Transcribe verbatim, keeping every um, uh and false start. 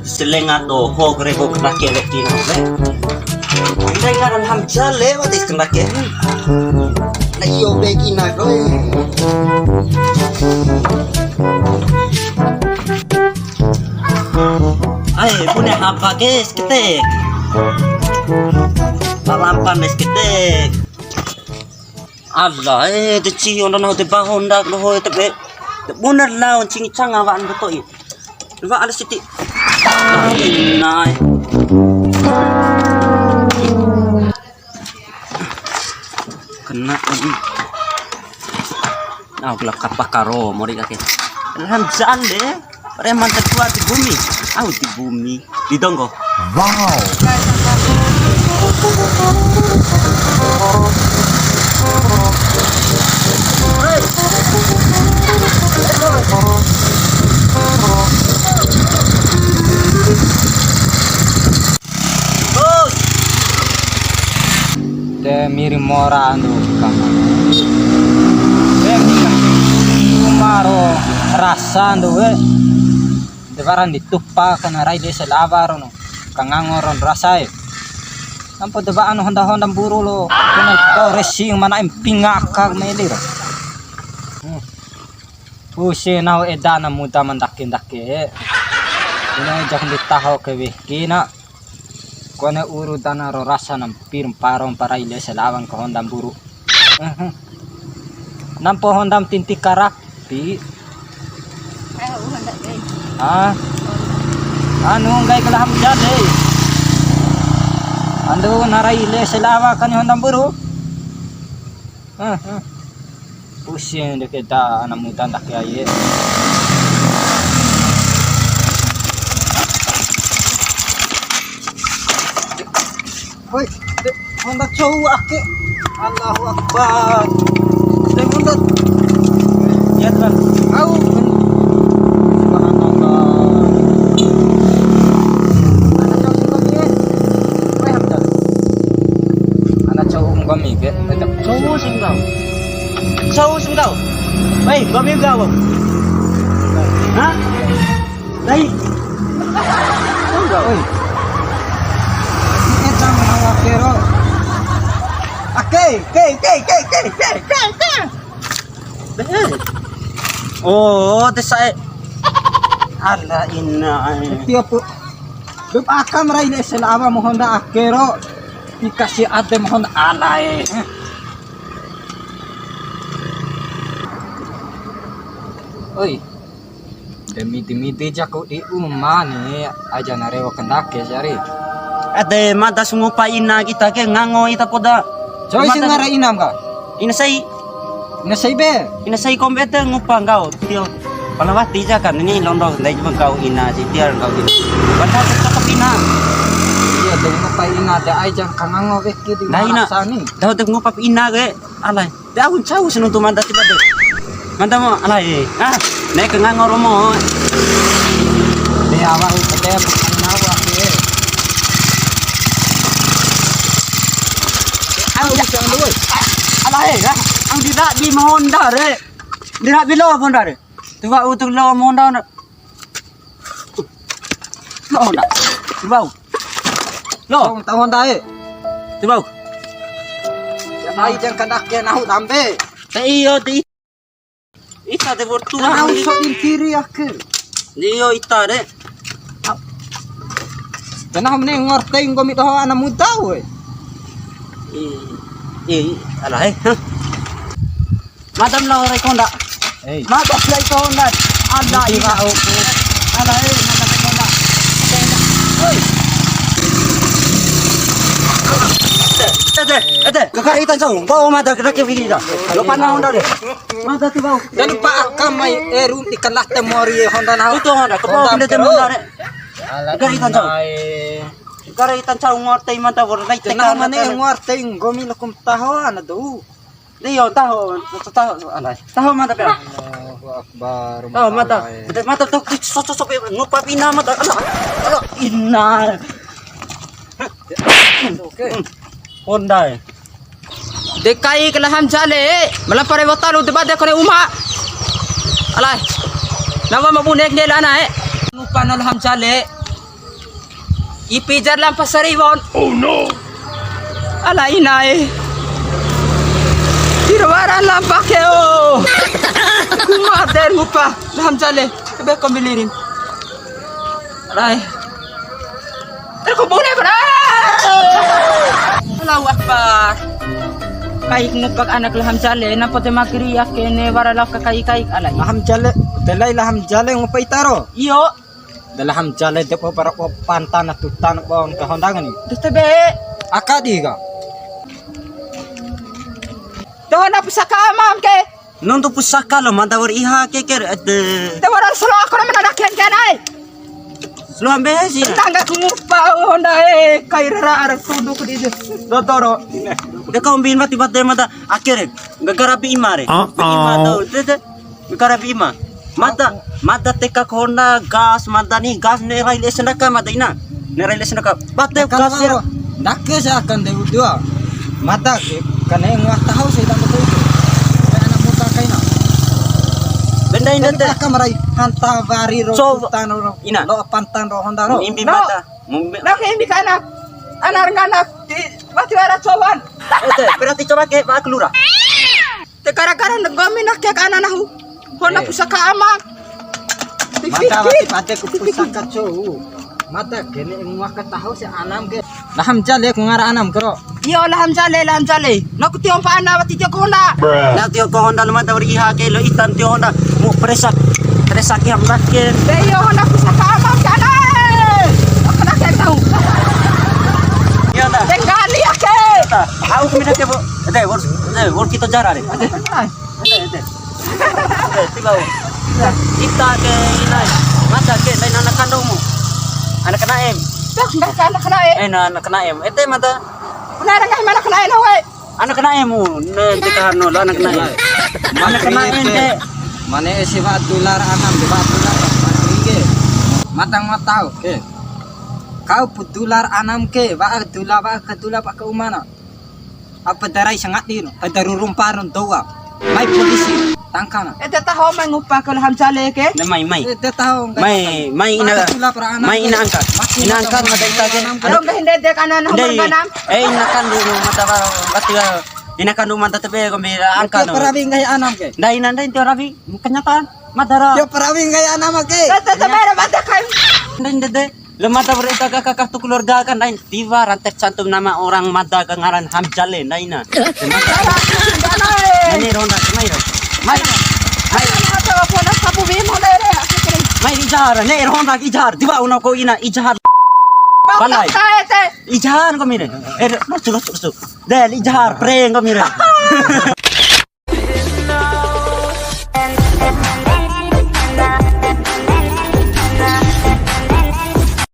Selenga doho gere ko kena kere kina le. Ndai ngaran Hamzah le wati kena kere. Na iyo be kina doe. Ai, punya apa, guys? Ketek. Lalapan, guys, ketek. Allah, eh, te ci onda nahu te ba honda doho te be. Te bune lao cingi canga wa'an beto i. Wa'an siti. Nai. Kena lagi. Nah, aku lah kapa karo, mori kake. Alhamdulillah. Preman tertua di bumi. Au di bumi. Di donggo. Wow. Te miri mora ando kama. Te mika cuma ro rasa ando we. De wara ndi tupa kana rai de selawa ro no. Kangango ron rasa e. Nampo de ba anu honda-honda mburu lo. Kena to resi mana impinga aka meli ro. Hmm. Use nahu eda na muda mandake-ndake. Ina jak ndi taho ke wehki na. Kone uru dana ro rasa na mpir mparo mparai le selawan ke honda mburu. Ehe. Nampo honda mtinti karapi. Ah. Anu nggahi kalaham jade. Ando narai le selawa kani honda mburu. Ah, ah. Pusing deke da ana muda ndake aie. Woi, de, honda cou ake. Allahu Akbar. De, honda. Ya, Tuhan. Au. Subhanallah. Ana cou sing kami, eh. Woi, Hamzah. Ana cou kami ke, tetap cou sing kau. Cou sing kau. Woi, kami kau. Hah? Dai. Oi. Eta manawa kero. Ake, ke, ke, ke. Oh, desa e. Ala ina. Tio pu. Dup akam rai le selawa mohon da akero. Dikasih ade mohon alae. Oi. De midi-midi jaku di uma ni, aja na rewo kandake jari. Ade mada sungupa ina kita ke ngango ita poda. Coy, si ngara inam ka? Ina sai. Ina sai be. Ina sai kombe te ngupa nggau tio. Pala wati ja kan ini londo ndai cuma nggau ina si tio nggau ina. Padahal tetap ina. Iya, de ngupa ina de aja kangango weki di. Nah, ina. Tahu te ngupa ina ke. Alai. De au ncau si nuntu mada tiba de. Mada mo, alai. Ah, ne'e ka ngango romo. De awa u kete bukan nawa ke. Au bisa ndu. Alai, ah. Au di ra di honda re. Di ra di lo honda re. Tiba u tu lo honda. Lo honda. Tiba u. Lo. Tong tahu honda e. Tiba u. Ai jan kadak ke nahu dambe. Te iyo di. Ita de fortuna. Nahu so intiri ake. Iyo ita de. Karena mene ngerti nggomi doho ana muda we. I, i, ala he. Hah? Madam la ore konda. Hei. Madam la konda. Ada ina. Ala he, madam la konda. Hei. Ede, ede, kakak itan sau. Bawa mada kena ke video dah. Lo panah honda de. Mada tu bau. Dan pa aka mai eru ikan lah temori honda na. Itu honda, ke bau honda de. Kakak itan sau. Kakak itan sau ngorte mada warna. Kenapa mana ngorte nggomi lakum taho ana tu. Dio, taho, taho, alai. Taho mada pe. Allahu Akbar. Taho mada. Mada, mada, taho, so, so, so, ngupa pina mada. Ala, ala, ina. Oke. Honda e. De kai kalahan jale, malampa re watalu de bade kone uma. Alai. Nawa ma bune ke lana e. Ngupa no lahan jale. Ipi jar lampa sariwon. Oh no. Ala inae. Tira wara lampa ke o. Kuma der ngupa. Lam jale. Ebe kombi lirin. Rai. Terkubune bra. Allahu Akbar. Kaik ngupa anak laham jale. Nampo te magri ake ne wara lao ka kai kaik alai. Laham jale. Te lai laham jale ngupa ita ro. Iyo. De laham jale de po bara po pantana tutana po ka honda ngani. De te be. Aka di ka. Doho na pusaka amam ke. Nuntu pusaka lo mada wa'ur iha ke ke ede. Te wara selo aku na menadakian ke nai. Selo ambe si. Tangga ku ngupa honda e kai rara ara tuduk di. Dotoro. De kau mbin wati bade mada akhir. Gagara bi ima re. Bi ima tau. De de. Karabi ima. Mada, mada teka kona gas, mada ni gas ne rai lese naka mada ina. Ne rai lese naka. Bate gas ya. Ndake sa akan de udua. Mada ke kane ngua tahu saya tak betul. Kayak anak muda kaina. Benda ini teh. Aka marai hanta wari ro. So, sultan ro. Ina. Lo pantan ro honda ro. Mimpi mada. Mimpi. Nah, ini kana. Anar ngana di mati wara cowan. Ede, berarti coba ke Pak Lurah. Te gara-gara nggomi na ke kana nahu. Hona pusaka ama. Mata wati pate ku pusaka cou. Mata kene mua ka tahu si anam ke. Laham jale ku ngara anam kero. Iyo laham jale, laham jale. Naku tio mpa ana wati tio ko honda. Nah tio ko honda lu mata wari iha ke lo itan tio honda. Mu presak. Presak ke hamdak ke. Be iyo honda pusaka ama kana. Aku nak tahu. Iyo ta. Tenggali ake. Au ku mina ke bo. Ede wor, ede wor kita jara de. Ede, ede. Ede, tiba wor. Ita ke ina. Mada ke lain anak kandungmu. Anak kena em. Dah, dah anak kena em. Eh, na anak kena em. Ete mada. Puna anak kena em, anak kena em, woi. Anak kena em, ne, ente kahano lo anak kena em. Anak kena em, de. Mane esi wa tular anam de wa tular. Matang matau ke. Kau putular anam ke, wa dula wa kadula wa ke umana. Apa darai sangat di no, ada rurumpa no doa. Mai polisi, tangkana. Ede taho mai ngupa ke laham jale ke? Na mai, mai. Ede taho, mai, mai ina, mai ina angkat. Ina angkat mada ita ke. Aduh, enggak hinde de kana na. Eh, ina kan dulu mata wati. Ina kan dulu mata tebe kombi angkat. Parawi nggahi anam ke? Ndai ina ndai tio rawi. Kenyataan. Madara. Tio parawi nggahi anam ke? Tete tebe mata kai. Ndai ndede. Lo mada berita kakak tu keluarga kan lain tiba rantai cantum nama orang mada ke ngaran Hamjale naina. Ini ronda mai ro. Mai. Mai. Mai ijar, ne ronda ijar. Tiba una ko ina ijar. Balai. Ijar ko mire. Eh, lucu lucu lucu. Del ijar prank ko mire.